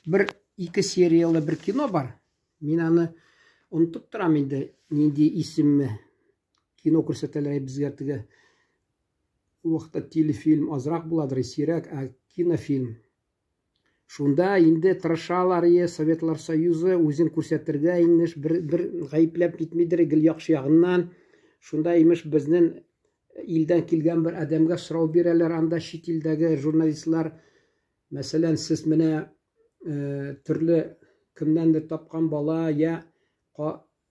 Бер ике сериялы бер кино бар. Мин аны онытып торам инде, нинди исемме. Кино күрсәтәләр безгә теге ул вакытта телефильм азрак буладыр, сирәк, ә кинофильм. Шунда инде тырышалар ие Советлар Союзы үзен күрсәтергә имеш, бер, бер гаепләп китмидер, гел яхшы ягыннан. Шунда имеш безнең илдән килгән бер адәмгә сорау бирәләр анда чит илдәге журналистлар. Мәсәлән, сез менә э, төрле кемнәндер тапкан бала я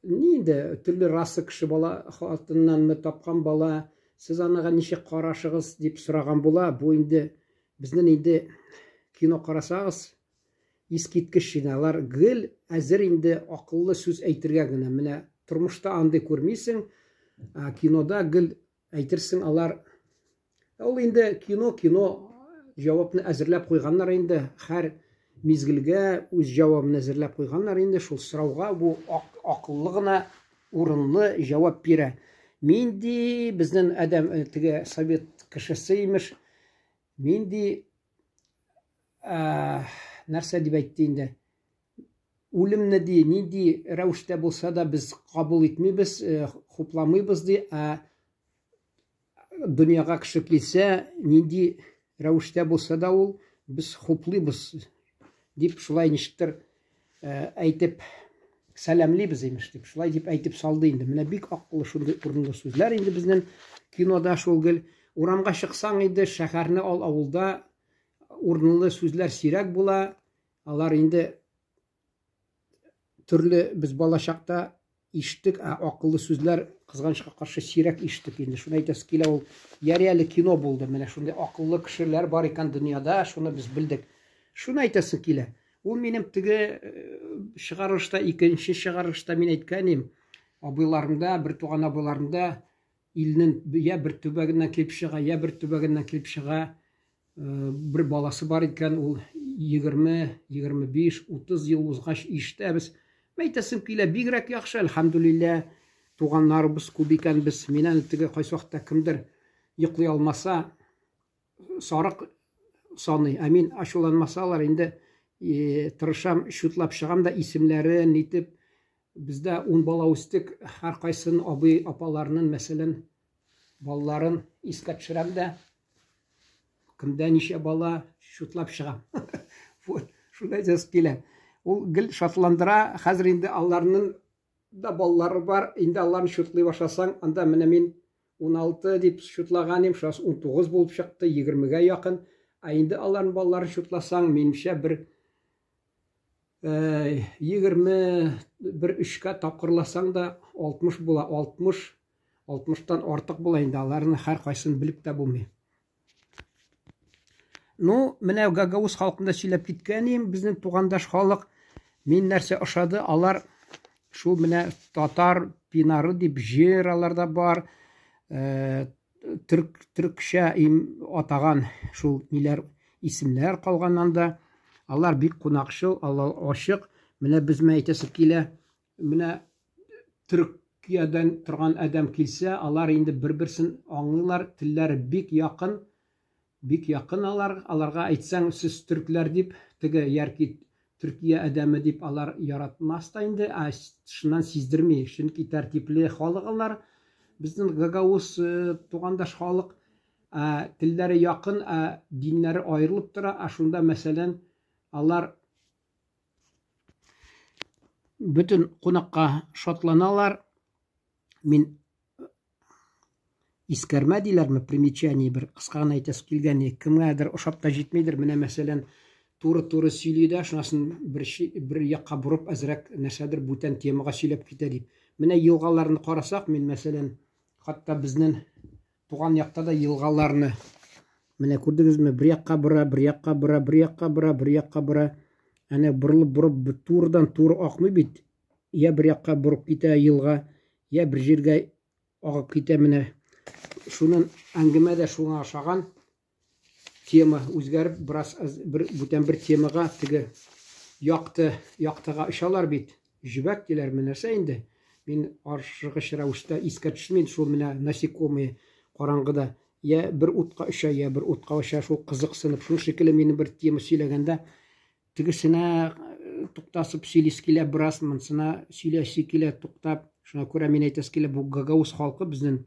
Ни инде, төрле раса кеше бала хатыннанмы тапкан бала, сез аныга ничек карашыгыз дип сораган була. Бу инде безнең инде кино карасагыз, искиткеч инде. Алар гел әзер инде акыллы сүз әйтергә генә. Менә тормышта андый күрмисең, ә кинода гел Әйтерсең алар ул инде кино, кино җавапны әзерләп куйганнар инде. Һәр мизгелгә үз җавабын әзерләп куйганнар инде. Шул сорауга бу акыллы гына урынлы җавап бирә. Мин ди, безнең адәм э, теге совет кешесе имеш. Мин ди, ә, нәрсә дип әйтте инде? Үлемне ди, нинди рәвештә булса да без кабул итмибез, э, хупламыйбыз ди, ә дөньяга кеше килсә, нинди рәвештә булса да ул без хуплыйбыз дип шулай ничектер э, әйтеп сәламлибез имеш дип шулай дип әйтеп салды инде. Менә бик акыллы шундый урынлы сүзләр инде безнең кинода шул гел урамга чыксаң инде шәһәрне ал авылда урынлы сүзләр сирәк була. Алар инде төрле без балачакта ишеттек, ә акыллы сүзләр кызганычка каршы сирәк ишеттек инде. Шуны әйтәсе килә, ул ярый әле кино булды. Менә шундый акыллы кешеләр бар икән дөньяда, шуны без белдек. Шуны әйтәсе килә. Ул минем теге э, чыгарылышта, икенче чыгарылышта мин әйткән идем, абыйларымда, бер туган абыйларымда илнең я бер төбәгеннән килеп чыга, я бер төбәгеннән килеп чыга. Э, бер баласы бар икән, ул 20, 25, 30 ел узгач ишетәбез. Әйтәсем килә, бигрәк яхшы, әлхәмдүлиллә, туганнарыбыз күп икән без. Мин әле теге кайсы вакытта кемдер йоклый алмаса, сарык саный. Ә мин ачуланмасалар инде э, тырышам, чутлап чыгам да исемнәрен нитеп. Бездә ун бала үстек, һәркайсын абый апаларының, мәсәлән, балаларын искә төшерәм дә, Кемдә ничә бала, чутлап чыгам. Вот, шундай җаз килә. Ул гел шатландыра. Хәзер инде аларның да балалары бар. Инде аларны чутлый башласаң, анда менә мин 16 дип чутлаган идем, шулас 19 булып чыкты, 20-гә якын. Ә инде аларның балаларын чутласаң, минемчә бер 20 бер өчкә тапкырласаң да 60 була. 60 60-тан артык була инде, аларны һәркайсын белеп тә булмый. Ну, менә гагауз халкында сөйләп киткән идем, безнең тугандаш халык. Мин нәрсә ошады, алар шул менә татар пинары дип җыр аларда бар. Э, төрк төркчә им атаган шул ниләр исемнәр калган анда. Алар бик кунакчыл, алар ачык. Менә без менә әйтәсе килә, Менә Төркиядән торган адәм килсә, алар инде бер-берсен аңлыйлар, телләре бик якын, бик якын алар. Аларга әйтсәң, сез төркләр дип, теге ярки Төркия адәме дип алар яратмас та инде, ә тышыннан сиздерми, чөнки тәртипле халык алар. Безнең гагауз э, тугандаш халык, ә телләре якын, ә диннәре аерылып тора. Ә шунда, мәсәлән, алар Бөтен кунакка шатланалар. Мин искәрмә диләрме, примечание бер кыска гына әйтәсе килгән, кемгәдер ошап та җитмидер. Менә мәсәлән, туры-туры сөйли дә, шунасын бер, бер якка борып әзрәк нәрсәдер бүтән темага сөйләп китә дип. Менә елгаларны карасак, мин мәсәлән, хатта безнең Туган якта да елгаларны менә күрдегезме, бер якка бора, бер якка бора, бер якка бора, бер якка бора. Әнә борылып борып турыдан туры акмый бит. Я бер якка борып китә елга, я бер җиргә агып китә менә. Шунын әңгәмә дә шуңа ошаган. Тема үзгәреп, бераз бер бүтән бер темага теге якты яктыга очалар бит. Җөбәк диләрме, нәрсә инде? Мин ашыгыч рәвештә искә төшми, шул менә насекомые караңгыда я бер утка оча, я бер утка оча, шул кызыксынып, шул шикелле минем бер тема сөйләгәндә Тегесенә туктасып сөйлисе килә бераз, монысына сөйләсе килә туктап. Шуңа күрә мин әйтәсе килә, бу гагауз халкы безнең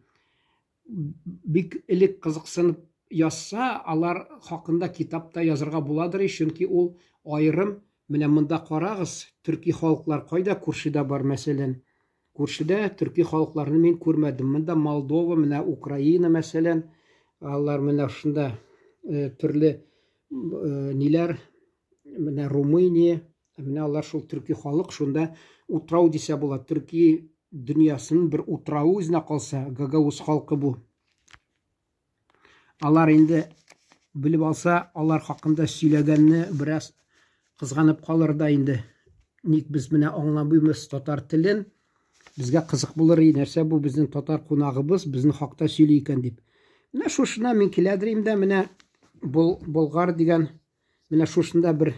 бик элек кызыксынып язса, алар хакында китап та язырга буладыр, чөнки ул аерым. Менә монда карагыз, төрки халыклар кайда күршедә бар, мәсәлән. Күршедә төрки халыкларны мин күрмәдем. Монда Молдова, менә Украина, мәсәлән, алар менә шунда төрле ниләр, менә Румыния, менә алар шул төрки халык, шунда утрау дисә була, төрки дөньясының бер утравы үзенә калса, гагауз халкы бу. Алар инде белеп алса, алар хакында сөйләгәнне бераз кызганып калыр да инде. Ник без менә аңламыйбыз татар телен? Безгә кызык булыр, и нәрсә бу безнең татар кунагыбыз безнең хакта сөйли икән дип. Менә шушына мин киләдер инде, менә Болгар дигән, менә шушында бер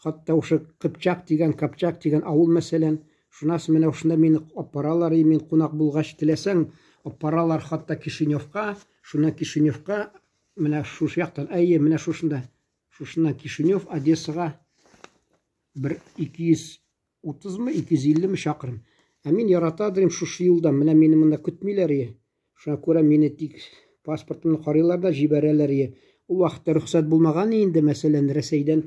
хатта ушы Кыпчак дигән, Капчак дигән авыл мәсәлән, шуннан менә шушында мине аппаралар, и мин кунак булгач теләсәң, аппаралар хатта Кишиневка, шуннан Кишиневка менә шушы яктан, әйе, менә шушында, шушыннан Кишинев, Одессага бер 230 мы, 250 мы чакрым. Ә мин ярата дим шушы юлдан, менә мине монда көтмиләр, и. Шуңа күрә мине тик паспортымны карыйлар да җибәрәләр. Ул вакытта рөхсәт булмаган инде, мәсәлән, Рәсәйдән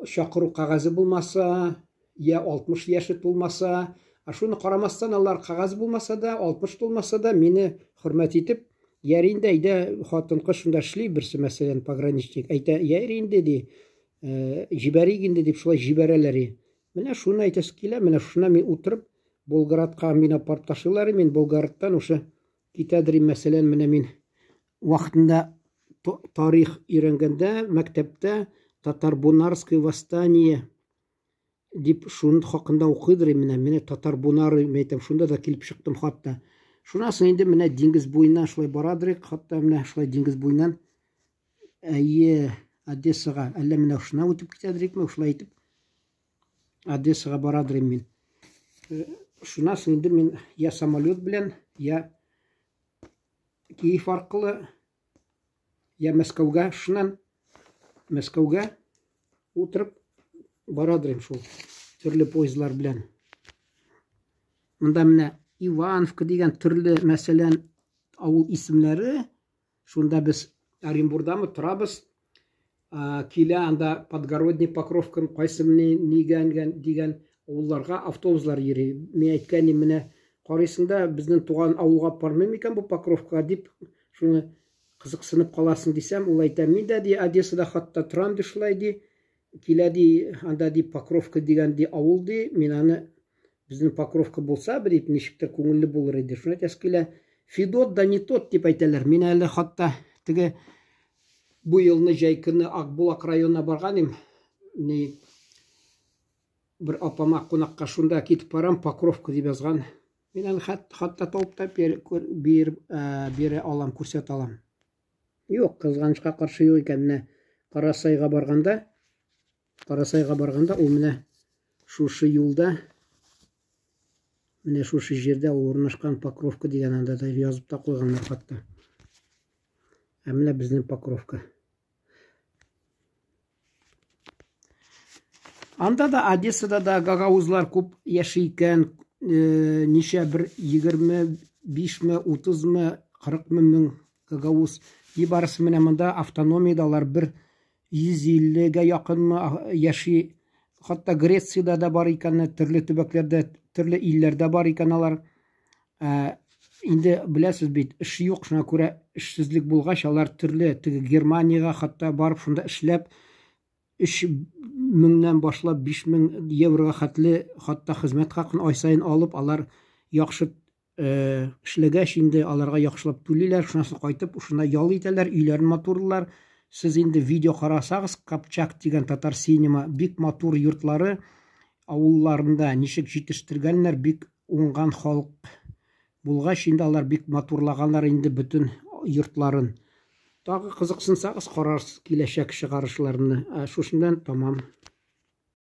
чакыру кәгазе булмаса, я 60 яше тулмаса, ә шуны карамастан алар кәгазь булмаса да, 60 тулмаса да, мине хөрмәт итеп, ярый инде, әйдә, хатын-кыз шунда эшли, берсе, мәсәлән, пограничник, әйтә, ярый инде, ди, җибәрик инде, дип шулай җибәрәләр. Менә шуны әйтәсе килә, менә шуна мин утырып, Болградка мине апарып ташлыйлар, мин Болградтан уже китәдер, мәсәлән, менә мин вакытында тарих өйрәнгәндә мәктәптә Татар-Бунарское восстание дип шуның хакында укыйдыр, менә менә Татар-Бунары, мин әйтәм, шунда да килеп чыктым хатта. Шуннан соң инде менә диңгез буеннан шулай барадыр, хатта менә шулай диңгез буеннан әйе Одессага, әллә менә шуннан үтеп китәдер икме, шулай итеп Одессага барадыр мин. Шуннан соң инде мин я самолет белән, я Киев аркылы, я Мәскәүгә, шуннан Мәскәүгә утырып барадыр шул төрле поездлар белән. Монда менә Ивановка дигән төрле, мәсәлән, авыл исемнәре. Шунда без Оренбурдамы торабыз. Килә анда Подгородний, Покровка, кайсы нигән дигән авылларга автобуслар йөри. Мин әйткән идем, менә карыйсың да, безнең туган авылга бармый микән бу Покровкага дип, шуны кызыксынып каласың дисәм, ул әйтә, мин дә ди Одессада хатта торам ди шулай ди. Килә ди, анда ди Покровка дигән ди авыл ди, мин аны безнең Покровка булса, дип ничектер күңелле булыр иде. Шуны әйтәсе килә, Федот да не тот дип әйтәләр. Мин әле хатта теге бу елны җәй көне Акбулак районына барган идем. Ни бер апама кунакка шунда китеп барам, Покровка дип язган. Мин аны хатта табып та бирә алам, күрсәтә алам. Юк, кызганычка каршы юк икән. Менә Карасайга барганда, Карасайга барганда ул менә шушы юлда, менә шушы җирдә ул урнашкан Покровка дигән, анда да язып та куйганнар хатта. Ә менә безнең Покровка. Анда да Одессада да гагаузлар күп яши икән. Ничә бер 25-ме, 30-мы, 40-мы мең гагауз. И барысы менә монда автономиядә алар бер 150-гә якынмы яши. Хатта Грециядә дә бар икән, төрле төбәкләрдә, төрле илләрдә бар икән алар. Инде беләсез бит, эш юк, шуңа күрә эшсезлек булгач, алар төрле теге Германиягә хатта барып шунда эшләп 3000-нән башлап 5000 еврога хәтле хатта хезмәт хакын ай саен алып, алар яхшы эшләгәч инде аларга яхшылап түлиләр, шуннан соң кайтып шунда ял итәләр, өйләрен матурлар. Сез инде видео карасагыз, Капчак дигән татар синема, бик матур йортлары авылларында ничек җитештергәннәр, бик уңган халык булгач, инде алар бик матурлаганнар инде бөтен йортларын. Тагы кызыксынсагыз, карарсыз киләчәк чыгарышларны. Шушыннан тамам.